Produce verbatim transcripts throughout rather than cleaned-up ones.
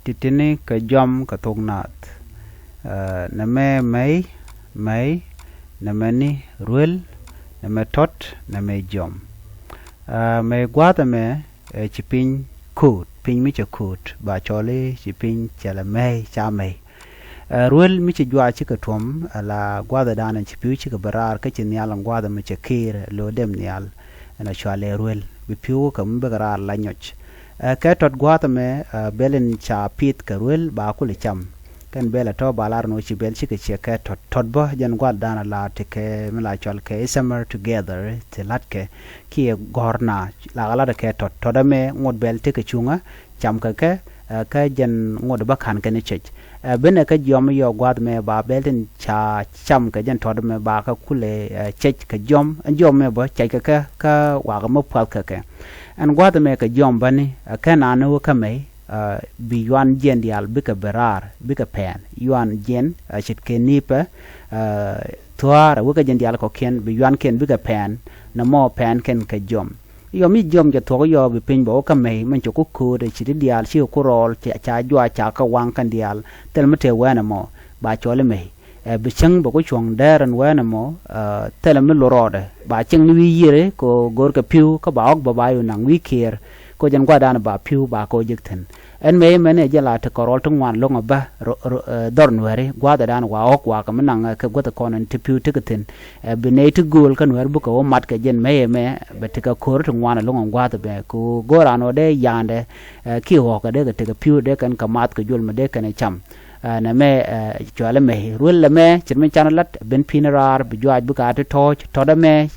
Ti̱ti̱ni kɛ jiɔam kɛ thok naath. Ɛ, nɛmɛ mɛy, mɛy, nɛmɛ ni ruel, nɛmɛ tɔt, nɛmɛ jiɔam. Ɛ, mɛy gua̱a̱th ɛmɛ, ɛ, ci piny ko̱o̱t, piny mi cɛ ko̱o̱t, ba cɔl i̱ ci piny cɛ lɛ mɛy, ca mɛy. Ɛ, ruel mi ci juac cikɛ tuɔ̱m, ala gua̱a̱thdan ɛn ci pi̱w cikɛ bi raar, kä ci nhial ɛn gua̱a̱th ɛmɛ cɛ ki̱i̱r, lo̱o̱ dem nhial, ɛn ɛ cɔal ɛ ruel. Bi pi̱w kɛ mi bikɛ raar la nyɔc. Ɛ, kɛ tɔt gua̱a̱th ɛmɛ, ɛ, bɛl in ca pi̱th kɛ ruel ba kul cam. Kɛn bɛl ɛ tɔ̱ ba lar ni ɣöö ci bɛl cikɛ ciɛ kɛ tɔt. Tɔt bä jɛn gua̱a̱thdan ɛ la ti kɛ mi la cɔal kɛ summer together, ti la̱tkɛ kiɛ gɔ̱r na, la kɛ la̱t kɛ tɔt. Tɔt ɛmɛ ŋot bɛl tekɛ cuŋä, cam kɛ kɛ, ɛ, kä jɛn ŋot bä ka̱n kɛn cɛc. Ɛ, benɛ kä jiɔam yɔ gua̱a̱th ɛmɛ ba bɛl tin ca cam kɛ jɛn tɔt ɛmɛ ba kɛ kulɛ, ɛ, cɛc kɛ jiɔam. Ɛn jiɔam ɛmɛ bä cɛc kɛ kɛ, kä wakä mi puath kɛ kɛ. Ɛn gua̱a̱th ɛmɛ kɛ jiɔam bäni, ɛ, kɛ naan ni wä kä mɛy, ɛ, bi yuan jiɛn diaal bikɛ bi raar, bikɛ pɛn. Yuan jiɛn, ɛ, ce̱tkɛ ni̱i̱pɛ, ɛ, thua̱a̱r, ɛ, wä kä jɛn diaal kɔ̱kiɛn, bi yuankiɛn bikɛ pɛn, nɔmɔ pɛn kɛn kɛ jiɔam. Yɔ mi jiɔam jɛ thuɔ̱k yɔ bi piny bɛ wä kä mɛy, min cɛ ku ko̱o̱t, ɛ, ci ti diaal, ci ku rɔɔl, ca, ca juac, ca kä waŋ kɛn diaal, thil mi te wɛn ɛmɔ, ba cɔl i̱ mɛy. Ɛ, bi cäŋ bɛ ku cuɔ̱ŋ dɛɛr ɛn wɛn ɛmɔ, ɛ, thilɛ mi lo rɔɔdɛ. Ba cäŋ ni wi̱i̱ yiëri kɛ ɣöö go̱o̱rkɛ pi̱w, kä ba ɣɔ̱k bä ba yo̱ naŋ wi̱i̱ kiɛɛr. Kɛ ɣöö jɛn gua̱a̱thdan ba pi̱w ba kɛ ɣöö jek thi̱n. Ɛn mëë mɛn ɛ jɛn la tekɛ rɔl ti ŋuan lo̱ŋ ɛ bä, ro-, ro-, ɛ, dhɔr nuääri, gua̱a̱thdan wa ɣɔ̱k wa kɛ mi naŋ, ɛ, kɛ guäth kɔn ɛn ti pi̱w tekɛ thi̱n. Ɛ, bi nɛy ti gööl kä nuäär bikɛ ɣöö mat kɛ jɛn mëë mɛ, bɛ tekɛ ko̱r ti ŋuan lo̱ŋ ɛn gua̱a̱th ɛmɛ. Kɛ ɣöö go̱o̱r an ɣöö dee ya̱a̱ndɛ, ɛ, kiɛ ɣɔ̱kɛ dee kɛ tekɛ pi̱w dee kɛn kɛ math kɛ juɔl mi dee kɛn ɛ cam. Ɛ, nɛmɛ, ɛ, cɔalɛ mɛy. Ruel ɛmɛ, ce̱t mi canɛ lat, ben pi̱n raar, bi juaac bikɛ a ti tɔ̱ɔ̱c, tɔt ɛmɛ,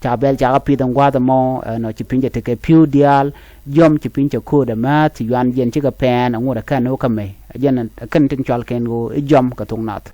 ca bɛl ca kɛ pi̱th ɛn gua̱a̱th ɛmɔ, ɛ, nɔ ci piny cɛ tekɛ pi̱w diaal, jiɔam ci piny cɛ ko̱o̱t ɛmɛ, ci yuan jiɛn cikɛ pɛn, ɛŋut ɛ kɛn ni wä kä mɛy. Ɛ jɛn ɛ kɛn tin cɔal kɛn ɣöö i̱ jiɔam kɛ thok nath.